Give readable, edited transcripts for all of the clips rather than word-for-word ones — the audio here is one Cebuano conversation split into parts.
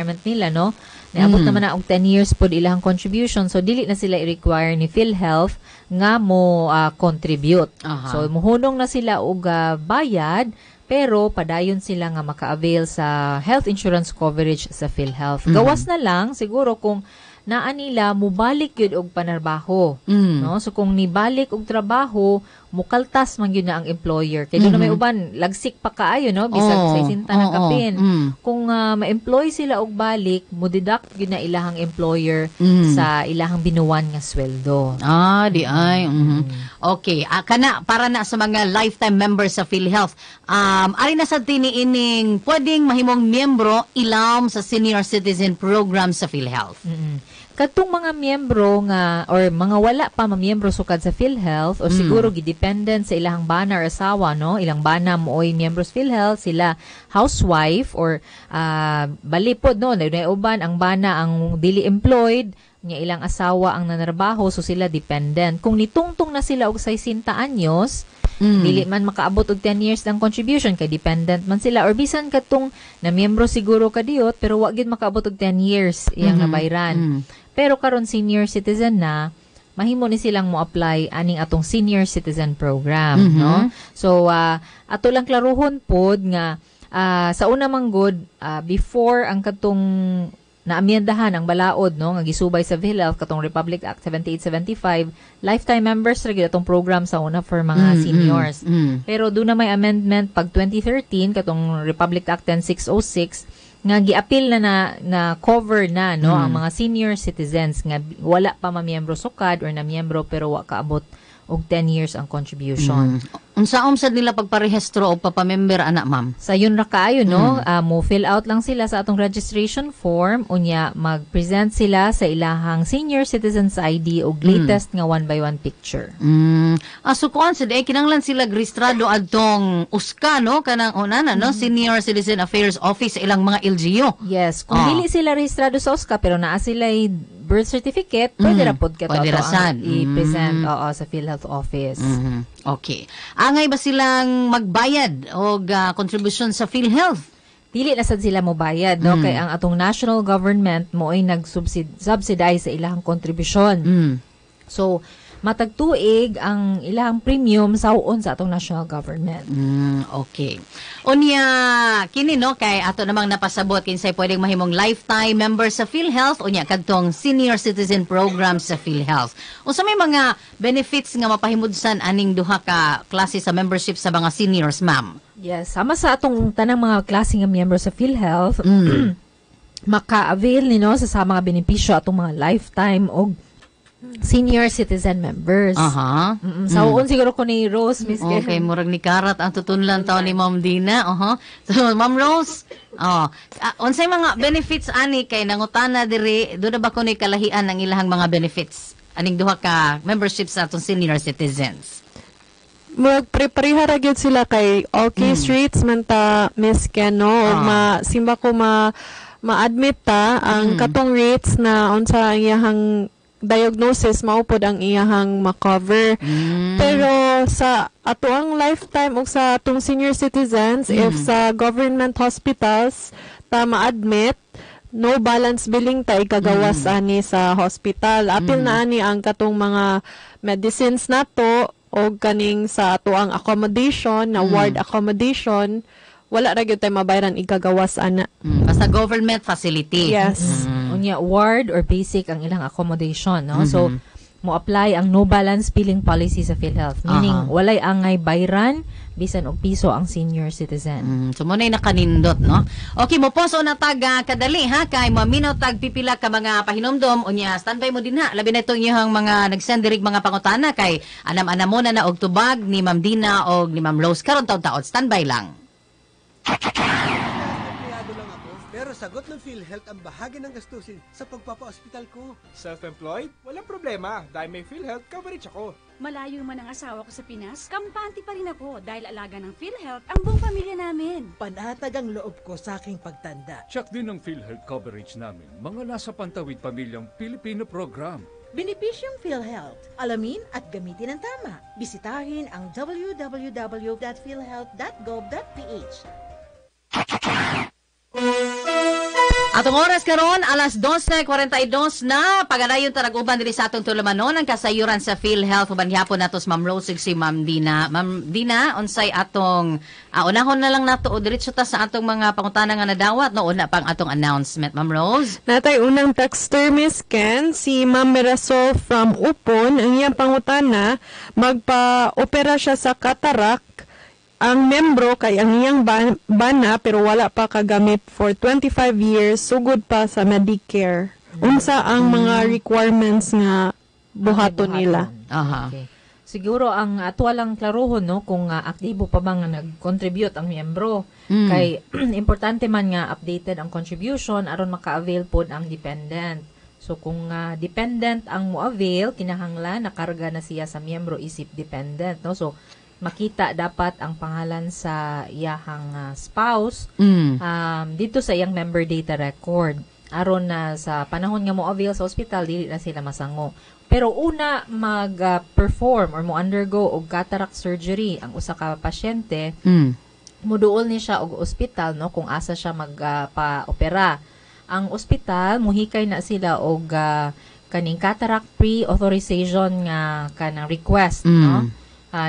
Requirement nila, no, niabot naman na og 10 years pod ilang contribution, so dili na sila i-require ni PhilHealth nga mo contribute. So muhunong na sila og bayad, pero padayon sila nga maka-avail sa health insurance coverage sa PhilHealth. Gawas na lang siguro kung naa nila mubalik gyud og panarbaho, no? So kung nibalik og trabaho, mukaltas man gyud na ang employer kay doon na may uban lagsik pa kaayo, no, bisag 60 na kapin. Kung ma-employ sila og balik, mo deduct gyud na ilahang employer sa ilahang binuwan nga sweldo. Ah, diay. Okay, kana para na sa mga lifetime members sa PhilHealth. Ari na sa tini ining pwedeng mahimong miyembro ilawom sa senior citizen program sa PhilHealth. Katong mga miyembro nga or mga wala pa mamiyembro sukad sa PhilHealth o siguro gidependent sa ilahang bana or asawa, no, ilang bana mooy miyembro sa PhilHealth, sila housewife or balipod, no, na uban ang bana ang dili employed nya ilang asawa ang nanarbaho, so sila dependent. Kung nitungtong na sila og 60 anyos, dili man makaabot og 10 years ng contribution kay dependent man sila, or bisan katong na miyembro siguro kadiyot pero wa gid makaabot og 10 years iyang nabayran. Pero karon senior citizen na, mahimo ni silang mo apply aning atong senior citizen program, no? So ato lang klaruhon pod nga sa una man gud, before ang katong naamyendahan ang balaod, no, nga gisubay sa PhilHealth, katong Republic Act 7875, lifetime members ra gyud atong program sa una for mga seniors. Pero doon na may amendment pag 2013, katong Republic Act 10606, nga giapil na na, na cover na, no, ang mga senior citizens nga wala pa mamiyembro sukad or na miyembro pero wa kaabot og 10 years ang contribution. Unsaon sad nila pagparehistro o papamember ana, ma'am? Sayon ra kaayo, no? Mo fill out lang sila sa atong registration form, unya mag-present sila sa ilahang senior citizens ID og latest nga one by one picture. Ah, so kuan sad eh kinahanglan sila rehistrado adtong USCA, no, kanang una na, no, Senior Citizen Affairs Office sa ilang mga LGU. Yes, kung dili sila rehistrado sa OSCA pero naa sila birth certificate, pwede ra pod kato Pwede ra ato ang sad. I-present, oo, sa PhilHealth office. Okay. Angay ba silang magbayad og contribution sa PhilHealth? Dili na sad sila mobayad, no, kay ang atong national government mo ay nag-subsidize sa ilahang kontribusyon. So matag tuig ang ilahang premium saw-on sa atong national government. Okay. Unya kini, no, kay ato namang napasabot kinsay pwedeng mahimong lifetime member sa PhilHealth unya kadtong senior citizen program sa PhilHealth. Unsa may mga benefits nga mapahimudsan aning duha ka klase sa membership sa mga seniors, ma'am? Yes, sama sa atong tanang mga klase nga miyembro sa PhilHealth, maka-avail ni, no, sa mga benepisyo atong mga lifetime og senior citizen members. Saw-on siguro ko ni Rose, Miss Ken. Okay, murag ni karat ang tutunlan taw ni Ma'am Dina. So, Ma'am Rose, oh, unsay mga benefits ani kay nangutana diri, do na ba kunoy kalahian ang ilahang mga benefits aning duha ka membership sa atong senior citizens? Murag pre-pareha ra gyud sila kay all case rates man ta, Miss Ken, no? Ug ma simba ko ma ma-admit ta ang katong rates na unsa ang iyahang diagnosis, mao pod ang iyahang ma-cover. Pero sa ato ang lifetime ug sa atong senior citizens, if sa government hospitals ta ma-admit, no balance billing ta ikagawas ani sa hospital. Apil na ani ang katong mga medicines nato o kaning sa ato ang accommodation na ward accommodation, wala ra gyud tay mabayaran ikagawas ana. Basta government facility. Yes. Unya ward or basic ang ilang accommodation, no? So mo apply ang no balance billing policy sa PhilHealth, meaning walay angay bayran bisan og piso ang senior citizen. So mo na nakanindot, no? Okay, mo poso na tag kadali ha, kay maminaw tag pipila ka mga pahinomdom, unya standby mo din ha. Labi na itong inyong mga nagsend diri mga pangutana kay anam-anam mo na na og tubag ni Ma'am Dina og ni Ma'am Rose karon taud-taod. Standby lang. Empleyado lang ako, pero sagot ng PhilHealth ang bahagi ng gastusin sa pagpapa-ospital ko. Self-employed? Walang problema dahil may PhilHealth coverage ako. Malayo man ang asawa ko sa Pinas, kampante pa rin ako dahil alaga ng PhilHealth ang buong pamilya namin. Panatag ang loob ko sa aking pagtanda. Check din ang PhilHealth coverage namin, mga nasa Pantawid Pamilyang Pilipino Program. Benepisyong PhilHealth. Alamin at gamitin ang tama. Bisitahin ang www.philhealth.gov.ph. Atong oras karon, alas 12:42 na. Pagadayon ta uban diri sa atong tulumanon, ang kasayuran sa PhilHealth. Uban gihapon nato si Ma'am Rose ug si Ma'am Dina. Ma'am Dina, unsay atong unahon na lang nato o diretso ta sa atong mga pangutana nga nadawat, no? Una pang atong announcement, Ma'am Rose. Natay unang texter, Miss Ken, si Ma'am Mirasol from Upon. Ang iyang pangutana, magpa-opera siya sa cataract. Ang membro kay ang iyang bana pero wala pa kagamit for 25 years, sugod pa sa Medicare. Unsa ang mga requirements nga buhaton nila? Okay. Siguro ang ato lang klarohon, no, kung aktibo pa ba nga nag-contribute ang miyembro. Kay importante man nga updated ang contribution aron maka-avail pod ang dependent. So kung dependent ang mo-avail, kinahanglan nakarga na siya sa miyembro isip dependent, no? So makita dapat ang pangalan sa iyahang spouse dito sa iyang member data record aron na sa panahon nga mo avail sa ospital, dili na sila masango. Pero una mag-perform or mo undergo og cataract surgery ang usa ka pasyente, muduol ni siya og ospital, no, kung asa siya magpa-opera. Ang ospital muhikay na sila og kaning cataract pre-authorization nga kanang request, no,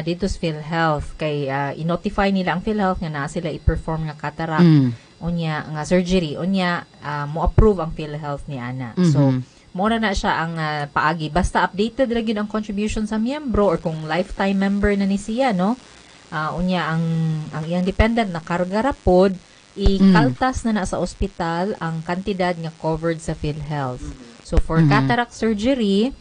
dito sa PhilHealth, kay i-notify nila ang PhilHealth nga naa sila i-perform nga cataract unya nga surgery, unya mo approve ang PhilHealth ni ana. So mo na na siya ang paagi, basta updated ra gyud ang contribution sa miyembro or kung lifetime member na ni siya, no, unya ang iyang dependent na karga ra pod, ikaltas na na sa ospital ang kantidad nga covered sa PhilHealth. So for cataract surgery,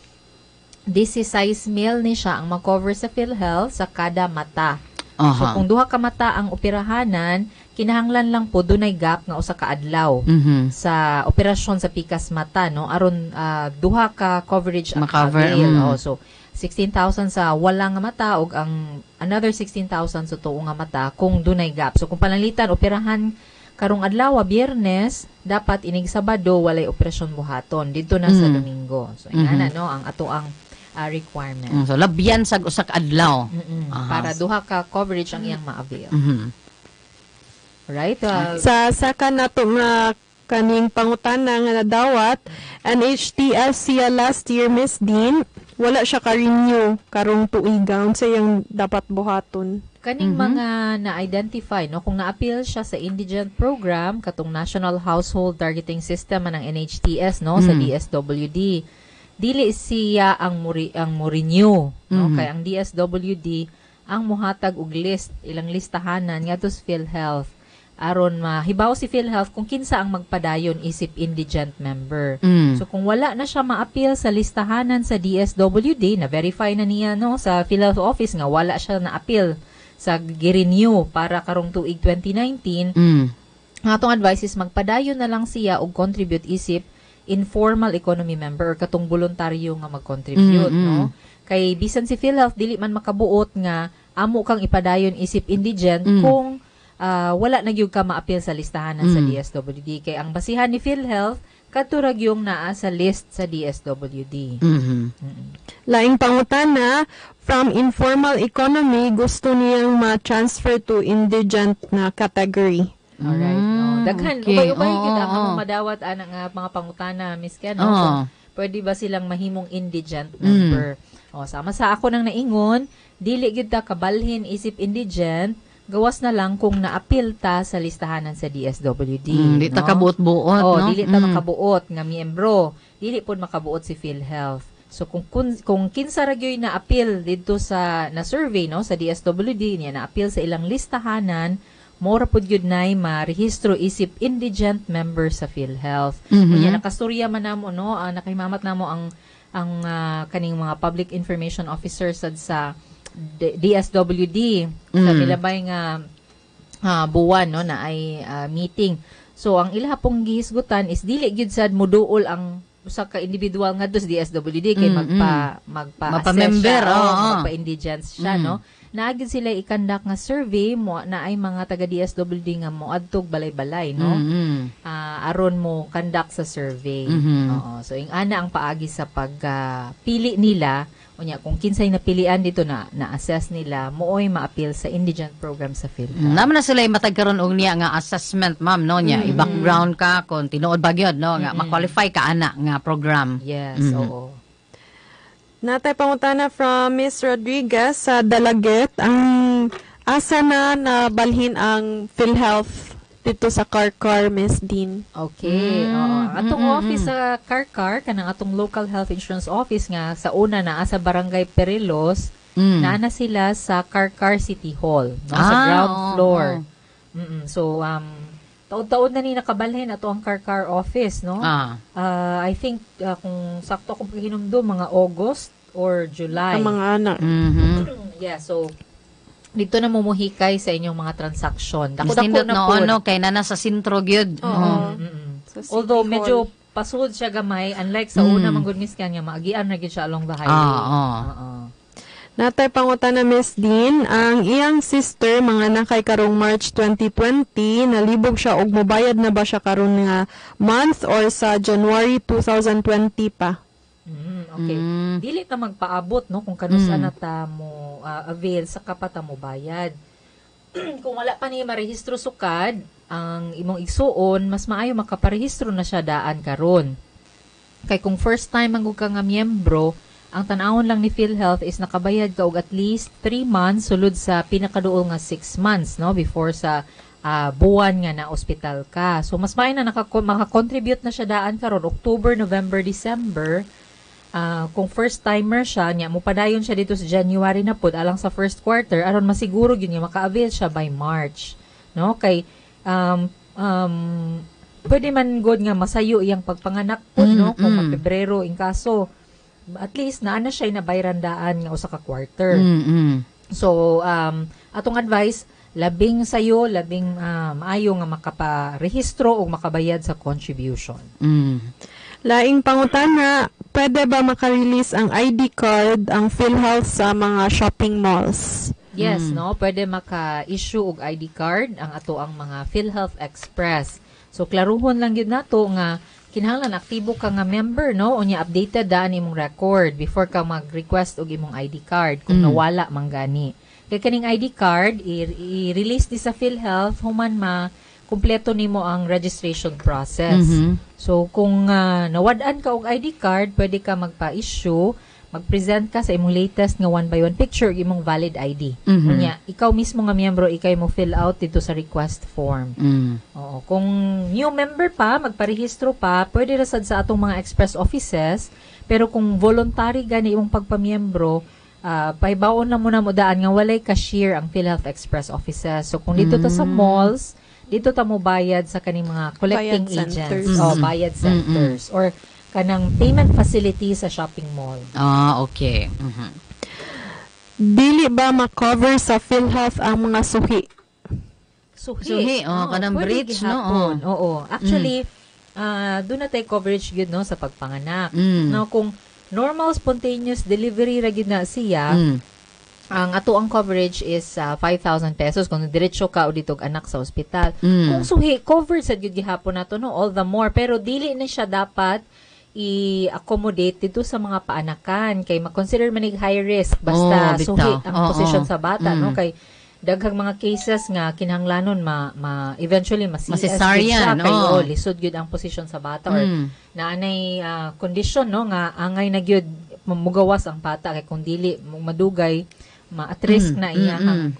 16 mil ni siya ang ma-cover sa PhilHealth sa kada mata. So kung duha ka mata ang operahanan, kinahanglan lang po dunay gap nga usa ka adlaw sa operasyon sa pikas mata, no, aron duha ka coverage ang Ma-cover, avail. Oh, so 16,000 sa wala nga mata ug ang another 16,000 sa tuo nga mata kung dunay gap. So kung pananglitan operahan karong adlaw, Biyernes, dapat inig Sabado walay operasyon buhaton dito na sa Domingo. So ingana, no, ang ato ang requirement. So labyan sa usa ka adlaw. Para duha ka coverage ang iyang ma-avail. Right? Sa second nato nga kaning pangutana nga nadawat, NHTS siya last year, Miss Dean, wala siya ka-renew karong tuiga. Unsa iyang dapat buhaton? Kaning mga na-identify, no, kung na-appeal siya sa indigent program, katong National Household Targeting System man ang NHTS, no, sa DSWD, dili siya ang mo renew, no, kay ang DSWD ang muhatag og list, ilang listahanan ngadto sa PhilHealth aron mahibaw si PhilHealth kung kinsa ang magpadayon isip indigent member. So kung wala na siya ma-appeal sa listahanan sa DSWD, na verify na niya, no, sa PhilHealth office nga wala siya na-appeal sa gi-renew para karong tuig 2019, ang atong advice is magpadayon na lang siya og contribute isip informal economy member or katong voluntaryo nga mag-contribute, no? Kay bisan si PhilHealth dili man makabuot nga amo kang ipadayon isip indigent kung wala na gyud ka ma-appeal sa listahanan sa DSWD, kay ang basihan ni PhilHealth kadto ra gyung naa sa list sa DSWD. Laing pangutana, from informal economy, gusto niyang ma-transfer to indigent na category. Alright. No. Daghan, ubay-ubay gyud ang among madawat ana nga mga pangutana, Miss Ken, no? So, pwede ba silang mahimong indigent member? O, sama sa ako nang naingon, dili gyud ta kabalhin isip indigent, gawas na lang kung naapil ta sa listahanan sa DSWD. Di ta no? kabuot-buot, Oh, no? dili ta makabuot nga miyembro. Dili pod makabuot si PhilHealth. So kung kinsa ra gyud na appeal didto sa na survey, no, sa DSWD niya, na appeal sa ilang listahanan, mora pud gyud nay marehistro isip indigent member sa PhilHealth. Unya nakastorya man namo, no, nakahimamat namo ang kaning mga public information officers sad sa DSWD sa milabay nga buwan, no, na ay meeting. So ang ilaha pong gihisgutan is dili gyud sad muduol ang usa ka individual ngadto sa DSWD kay magpa magpa-assess Mapa-member, siya, oo. Magpa-indigence siya, no. Naa gyud sila i-conduct nga survey mo na ay mga taga DSWD nga mo adtog balay-balay, no? Aron mo conduct sa survey. Oo. So ing ana ang paagi sa pagpili nila unya kung kinsay napilian dito na na-assess nila mooy ma-appeal sa indigent program sa PhilHealth. Naman na sila matag karon og niya nga assessment, ma'am, no, niya i-background ka kung tinuod ba gyud, no, nga ma-qualify ka ana nga program. Yes, oo. Natay pangutana from Miss Rodriguez sa Dalaguete. Ang asa na nabalhin ang PhilHealth dito sa Carcar, Miss Dean? Okay. Oo. Ang atong office sa Carcar, kanang atong local health insurance office nga sa una naa sa Barangay Perilos, naa na sila sa Carcar City Hall, no, sa ground floor. So taod-taod na ni nakabalhin ato ang Carcar office, no? I think kung sakto akong paghinumdum, mga August or July. Ang mga anak. Yeah, so dito na mumuhikay sa inyong mga transaksyon. Mas Dako-dako nindot na no, po. ano, kay na nasa sentro gyud. Oo. Sa City Although Hall. medyo pasud siya gamay, unlike sa una man gud, Miss Ken, nga maagian ra gyud siya along the highway. Ah, oo. Natay pangutana, Miss Dean, ang iyang sister mga nakay karong March 2020, nalibog siya og mobayad na ba siya karon nga month or sa January 2020 pa? Okay. Dili ta magpaabot, no, kung kanus-a na ta mo avail sa kapata mo bayad. Kung wala pa ni marehistro sukad ang imong igsuon, mas maayo makaparehistro na siya daan karon. Kay kung first time man gud ka nga miyembro, ang tan-awon lang ni PhilHealth is nakabayad ka og at least 3 months sulod sa pinakaduol nga 6 months, no, before sa buwan nga na ospital ka. So mas maayo na maka-contribute na siya daan karon October, November, December. Kung first timer siya niya mupadayon siya dito sa January na pud alang sa first quarter aron masiguro gyud nga maka-avail siya by March, no, kay pwede man gud nga masayo iyang pagpanganak pud, no, kung ma-Pebrero in kaso, at least naa na siya nabayran daan nga usa ka quarter. So atong advice, labing sayo, labing maayo nga makaparehistro o makabayad sa contribution. Laing pangutana, pwede ba maka-release ang ID card ang PhilHealth sa mga shopping malls? Yes, no, pwede maka-issue og ID card ang ato ang mga PhilHealth Express. So klaruhon lang gyud nato nga kinahanglan aktibo ka nga member, no, unya updated daan imong record before ka mag-request og imong ID card kung nawala man gani. Kay kaning ID card i-release ni sa PhilHealth human ma kumpleto nimo ang registration process. So kung nawad-an ka og ID card, pwede ka magpa-issue, mag-present ka sa imong latest nga one by one picture ug imong valid ID. Unya, ikaw mismo nga miyembro, ikay mo fill out dito sa request form. Oo, kung new member pa, magparehistro pa, pwede ra sad sa atong mga express offices, pero kung voluntary gani imong pagpamiyembro, pahibaon lang muna mo daan nga walay cashier ang PhilHealth Express offices. So kung dito ta sa malls, dito ta mo bayad sa kaning mga collecting Bayad agents. centers. Oh, bayad centers or kanang payment facility sa shopping mall. Ah, okay. Dili ba ma-cover sa PhilHealth ang mga suhi? Suhi. Suhi, oh, kanang pwede breach, no? gihapon. Oo. Actually, doon na tayo coverage gyud, no, sa pagpanganak. No, kung normal spontaneous delivery ra gyud na siya, ang ato ang coverage is ₱5,000 kung diretso ka o dito og anak sa ospital. Kung suhi, covered sad gyud gihapon nato, no, all the more, pero dili na siya dapat i-accommodate dito sa mga paanakan kay ma-consider man ig high risk basta Oh, bitaw. suhi ang posisyon sa bata, no, kay daghang mga cases nga kinahanglanon ma eventually ma-CS gyud siya Ma-cesarean, kay oh. oh, lisod gyud ang posisyon sa bata or naanay kondisyon, no, nga angay na gyud mugawas ang bata kay kung dili mo madugay ma at risk na iya ang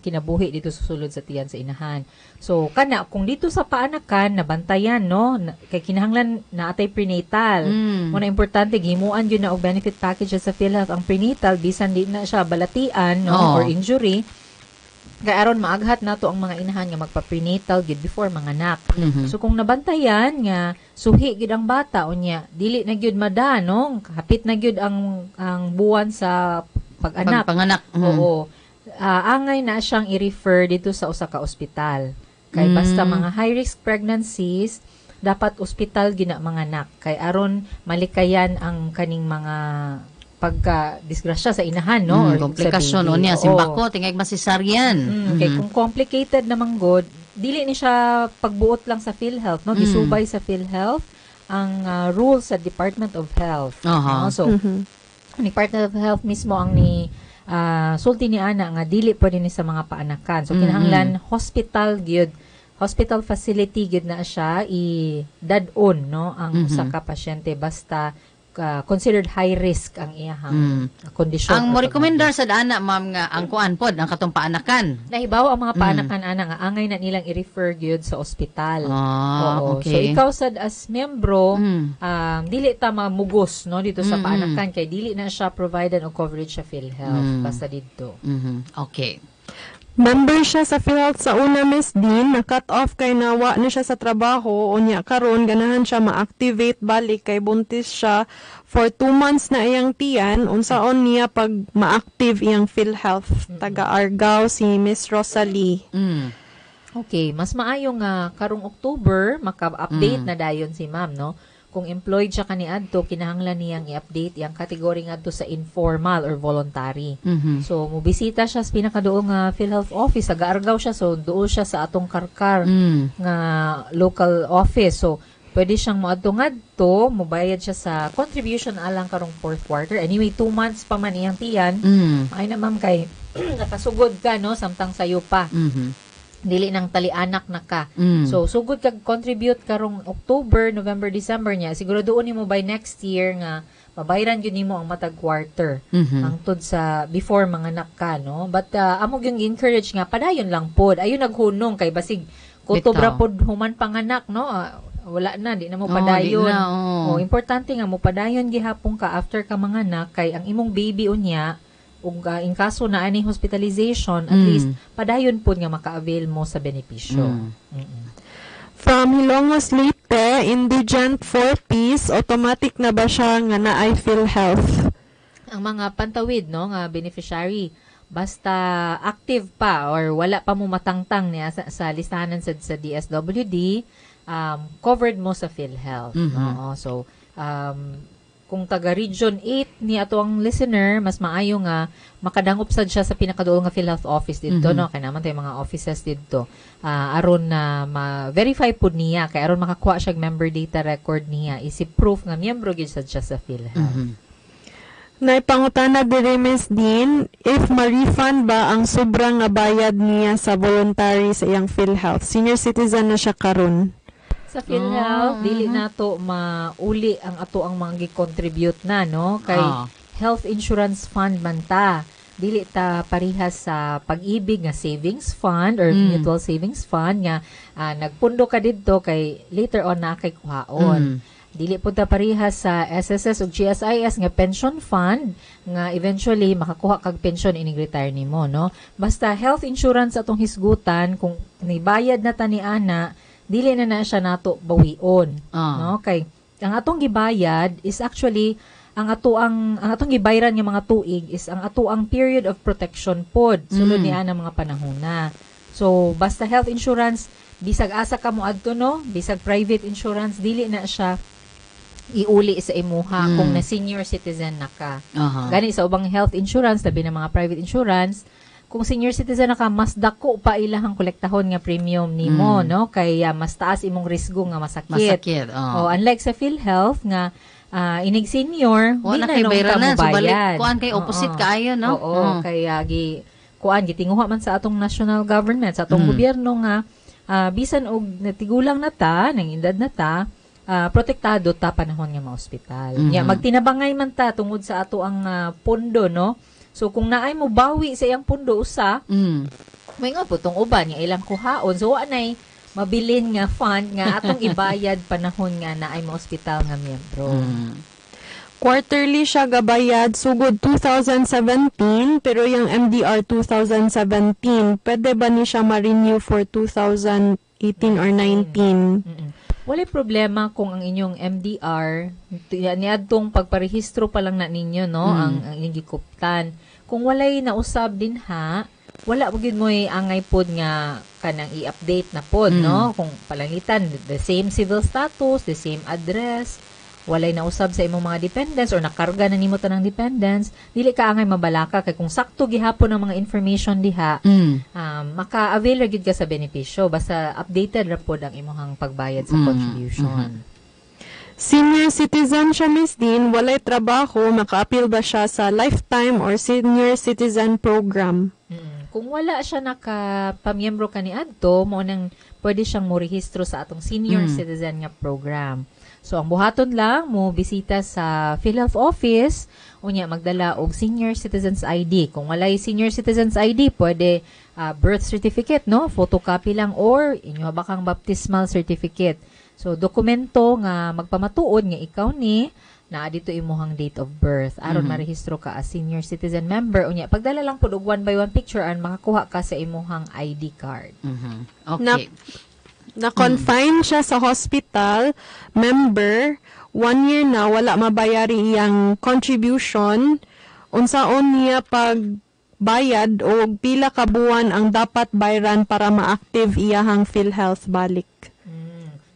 kinabuhi dito sa sulod sa tiyan sa inahan. So kana kung dito sa paanakan nabantayan, no, kay kinahanglan naatay prenatal. Muna importante gihimuan gyud na og benefit package sa PhilHealth ang prenatal bisan di na siya balatian, no, or injury. Kay aron maaghat nato ang mga inahan nga magpa-prenatal gyud before manganak. So kung nabantayan nga suhi gyud ang bata unya dili na gyud mada, no, hapit na gyud ang buwan sa pag-anak. Pagpanganak. Oo. Angay na siyang i-refer dito sa usa ka ospital. Kay basta mga high risk pregnancies dapat ospital gina manganak kay aron malikayan ang kaning mga Pagka disgrasya sa inahan, no? Or sa Komplikasyon baby. Unya Oo. Simbako tingag ma-cesarean. Kay kung complicated naman god, dili ni siya pagbuot lang sa PhilHealth, no? Gisubay sa PhilHealth ang rules sa Department of Health. No? So, ang Department of Health mismo ang ni sulti ni ana nga dili pwede ni sa mga paanakan. So kinahanglan hospital gyud, hospital facility gyud na siya i dad-on, no, ang usa ka pasyente basta considered high risk ang iyahang kondisyon Ang or mo rekomendar sa ana, ma'am, nga ang kuan pod ang katong paanakan. Nahibaw ang mga paanakan ana nga angay na nilang i-refer gyud sa ospital. Oo. So ikaw sad as membro, dili ta mamugos, no, dito sa paanakan kay dili na siya provided og coverage sa PhilHealth basta didto. Okay. Member siya sa PhilHealth sa una, Miss Dean, na-cut off kay nawa na siya sa trabaho, unya karon ganahan siya ma-activate balik kay buntis siya for 2 months na iyang tiyan. Unsaon niya pag ma-active iyang PhilHealth? Taga Argao si Miss Rosalie. Okay, mas maayo nga karong October maka-update na dayon si ma'am, no? Kung employed siya kaniadto, kinahanglan niyang i-update iyang category ngadto sa informal or voluntary. So mobisita siya sa pinakaduol nga PhilHealth office, sa Argao siya, so duol siya sa atong Karkar nga local office. So pwede siyang moadto ngadto, mobayad siya sa contribution alang karong fourth quarter. Anyway, 2 months pa man iyang tiyan. Ay na, ma'am, kay nakasugod ka, no, samtang sayo pa. Dili nang talianak na ka. So sugod kag contribute karong October, November, December niya. Siguro doon nimo by next year nga mabayaran gyud nimo ang matag quarter hangtod sa before manganak ka, no? But amo gyung encourage nga padayon lang pod. Ayo naghunong kay basig kutob ra pod human panganak, no? Ah, wala na, di na mo Oo, padayon. di na, oo. Oh, importante nga mo padayon gihapon ka after ka manganak kay ang imong baby unya ug in kaso na ani hospitalization, at least padayon pod nga maka-avail mo sa benepisyo. From Hilongos, Leyte, indigent 4 piece, automatic na ba siya nga naay PhilHealth? Ang mga pantawid, no, nga beneficiary, basta active pa or wala pa mo matangtang niya sa listahanan sa DSWD, covered mo sa PhilHealth. Oo, so kung taga Region 8 ni ato ang listener, mas maayo nga makadangop sad siya sa pinakaduol nga PhilHealth office didto, no, kay naman tayo mga offices didto. Ah, aron na ma-verify pud niya kay aron makakuha siya og member data record niya isip proof nga miyembro gyud sad siya sa PhilHealth. Naipangutana diri, Miss Dean, if ma-refund ba ang sobrang nga bayad niya sa voluntary sa iyang PhilHealth. Senior citizen na siya karon. Sa PhilHealth, dili nato mauli ang ato ang mga gi-contribute na, no, kay health insurance fund man ta. Dili ta parihas sa Pag-IBIG nga savings fund or mutual savings fund nga nagpundo ka didto kay later on na kay kuhaon. Dili pud ta parihas sa SSS ug GSIS nga pension fund nga eventually makakuha kag pension inig retire nimo, no? Basta health insurance atong hisgutan, kung nibayad na ta ni ana, dili na na siya nato bawion, no, kay ang atong gibayad is actually ang atong gibayaran nga mga tuig is ang ato ang period of protection pod sulod ni ana mga panahon na. So basta health insurance, bisag asa ka mo adto, no, bisag private insurance, dili na siya iuli sa imuha kung na senior citizen na ka. Gani sa ubang health insurance, labi na mga private insurance, kung senior citizen na ka, mas dako pa ilahang kolektahon nga premium nimo, no? Kay mas taas imong risgo nga masakit. Masakit. Oh, unlike sa PhilHealth nga inig senior, Wala di na kay nung ka bayranan. So balik mobayad. kuan kay opposite kaayo, no? Oo, kaya gi kuan gitinguha man sa atong national government, sa atong gobyerno nga bisan og natigulang na ta, nang edad na ta, protektado ta panahon nga maospital. Nya magtinabangay man ta tungod sa ato ang pondo, no? So kung naay mo bawi sa iyang pondo usa, may nga po tong uban nga ilang kuhaon. So wa nay mabilin nga fund nga atong ibayad panahon nga naay mo ospital nga miyembro. Quarterly siya gabayad sugod 2017, pero yung MDR 2017, pwede ba ni siya ma-renew for 2018 or 19? Walay problema kung ang inyong MDR niadtong pagparehistro pa lang na ninyo, no, ang inyong gikuptan. Kung walay nausab din ha, wala gyud mo'y angay pod nga kanang i-update na pod, no, kung palangitan the same civil status, the same address, walay nausab sa imong mga dependents or nakarga na nimo tanang dependents, dili ka angay mabalaka kay kung sakto gihapon ang mga information diha, maka-avail ra gyud ka sa benepisyo basta updated ra pod ang imong pagbayad sa contribution. Senior citizen siya, Miss Dean, walay trabaho, maka-appeal ba siya sa lifetime or senior citizen program? Kung wala siya nakapamiyembro kaniadto, mao nang pwede siyang morehistro sa atong senior citizen nga program. So ang buhaton lang mo bisita sa PhilHealth office, unya magdala og senior citizens ID. Kung walay senior citizens ID, pwede birth certificate, no? Photocopy lang or inyo ba kang baptismal certificate. So dokumento nga magpamatuod nga ikaw ni naa dito imuhang date of birth aron marehistro ka as senior citizen member, unya pagdala lang pud og one by one picture aron makakuha ka sa imuhang ID card. Na-confine siya sa hospital, member, one year na wala mabayari iyang contribution, unsaon niya pag bayad o pila ka buwan ang dapat bayran para ma-active iyahang PhilHealth balik?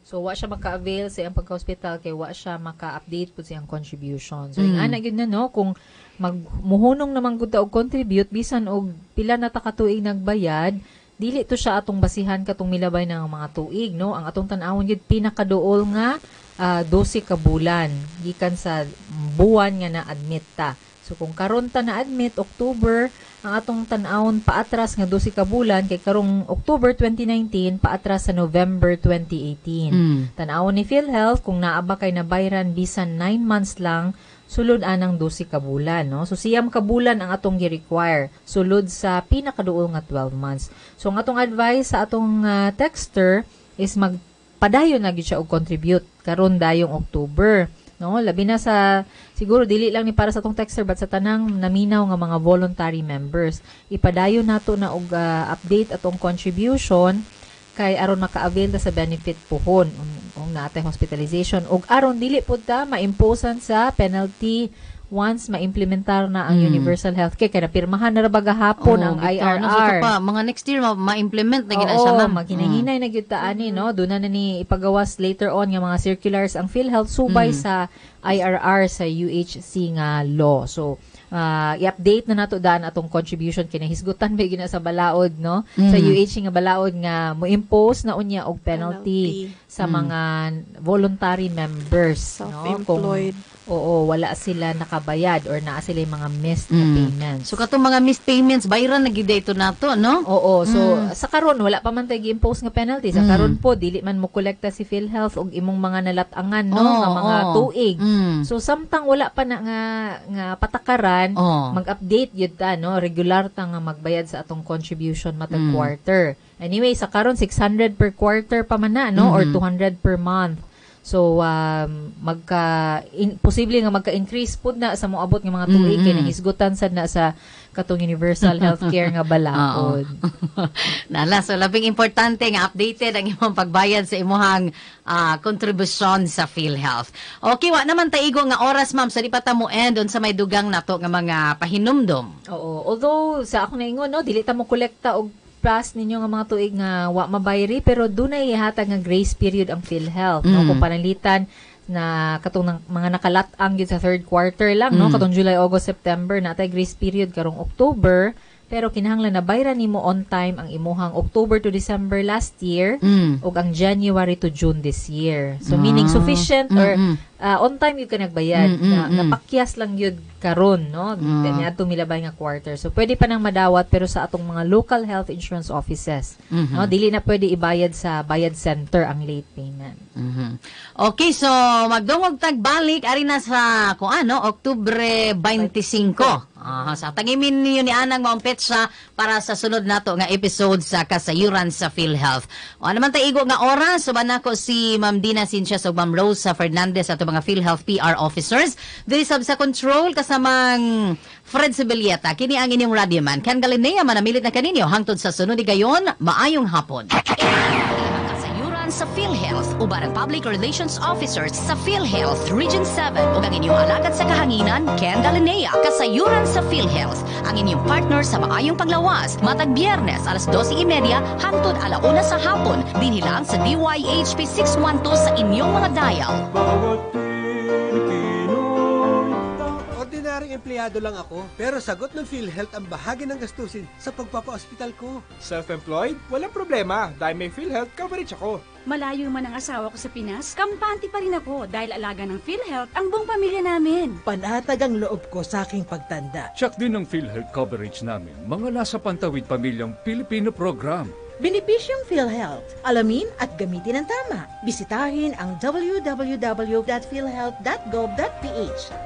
So wa siya maka-avail sa iyang pagka-hospital kay wa siya maka-update pud sa iyang contribution. So mm. Ana gyud na, no, kung magmuhunong naman gud ta og contribute bisan og pila na ta ka tuig nagbayad, dili to siya atong basihan katong milabay ng mga tuig, no? Ang atong tan-awon gyud, pinakaduol nga 12 ka bulan gikan sa buwan nga na-admit ta. So kung karon ta na-admit October, ang atong tan-awon paatras nga 12 ka bulan kay karong October 2019 paatras sa November 2018. Tan-awon ni PhilHealth kung naa ba kay nabayran bisan 9 months lang sulod anang 12 ka bulan, no? So 9 ka bulan ang atong gi-require sulod sa pinakaduol nga 12 months. So ang atong advice sa atong texter is magpadayon na gyud siya og contribute karon dayong October, no? Labi na sa siguro dili lang ni para sa atong texter but sa tanang naminaw nga mga voluntary members, ipadayon nato na og update atong contribution kay aron maka-avail ta sa benefit puhon kung naa tay hospitalization ug aron dili pud ta maimposan sa penalty once maimplementar na ang universal healthcare kay napirmahan na ra ba gahapon ang bitaw, IRR. No? So, ito pa, mga next year, ma-implement na gina siya, ma'am. Maghinahinay na gyud ta ani, no? Doon na ni ipagawas later on nga mga circulars ang PhilHealth subay sa IRR sa UHC nga law. So i-update na nato daan atong contribution kay nahisgutan ba gyud na sa balaod, no? Sa UHC nga balaod nga mo-impose na unya og penalty, Penalty. sa mga voluntary members, no? Kung Self-employed. oo, wala sila nakabayad or naa sila yung mga missed na payments. So katong mga missed payments, bayran na gid ito nato, no? Oo, so sa karon wala pa man tay gi-impose nga penalty. Sa karon po dili man mo kolekta si PhilHealth og imong mga nalatangan, no, nga mga tuig. So samtang wala pa na nga patakaran, mag-update yun ta, no, regular ta nga magbayad sa atong contribution matag quarter. Anyway, sa karon 600 per quarter pa man na, no, or 200 per month. So posible nga magka-increase pud na sa moabot nga mga tuig kay nahisgutan sad na sa katong universal healthcare nga balaod. Nala, so labing importante nga updated ang imong pagbayad sa imuhang kontribusyon sa PhilHealth. Okay, wa naman taigo nga oras, ma'am, so di pa ta mo end unsa may dugang nato nga mga pahinumdom. Oo. Although sa akong naingon, no, dili ta mo kolekta og past ninyo nga mga tuig nga wa mabayri, pero dunay ihatag nga grace period ang PhilHealth, no, kung pananglitan na katong mga nakalat-ang gyud sa third quarter lang, no, katong July, August, September, natay grace period karong October, pero kinahanglan na bayran nimo on time ang imuhang October to December last year ug ang January to June this year. So meaning sufficient or on time yun ka nagbayad. Na, napakyas lang yun karon, no? Niadto milabay nga quarter. So pwede pa nang madawat pero sa atong mga local health insurance offices. No, dili na pwede ibayad sa bayad center ang late payment. Okay, so magdungog tag balik ari na sa kung ano, Oktubre 25. Sa tangimin ninyo ni anang maong petsa para sa sunod nato nga episode sa Kasayuran sa PhilHealth. O ano man taigo nga oras, uban nako si Ma'am Dina Sincias ug Ma'am Rosa Fernandez ato mga PhilHealth PR officers. Diri sab sa control kasamang Fred Sibilieta. Kini ang inyong radio man. Ken Galinea manamilit na kaninyo hangtod sa sunod gayon, maayong hapon. Kasayuran sa PhilHealth uban ang Public Relations Officers sa PhilHealth Region 7 ug ang inyong alagad sa kahanginan, Ken Galinea. Kasayuran sa PhilHealth, ang inyong partner sa maayong panglawas, matag Biyernes alas 12:30 hangtod 1:00 sa hapon, dinhi lang sa DYHP 612 sa inyong mga dial. Bawat Empleyado lang ako, pero sagot ng PhilHealth ang bahagi ng gastusin sa pagpapa-ospital ko. Self-employed? Walang problema dahil may PhilHealth coverage ako. Malayo man ang asawa ko sa Pinas, kampante pa rin ako dahil alaga ng PhilHealth ang buong pamilya namin. Panatag ang loob ko sa aking pagtanda. Tiyak din ang PhilHealth coverage namin, mga nasa Pantawid Pamilyang Pilipino program. Benepisyong PhilHealth. Alamin at gamitin ng tama. Bisitahin ang www.philhealth.gov.ph.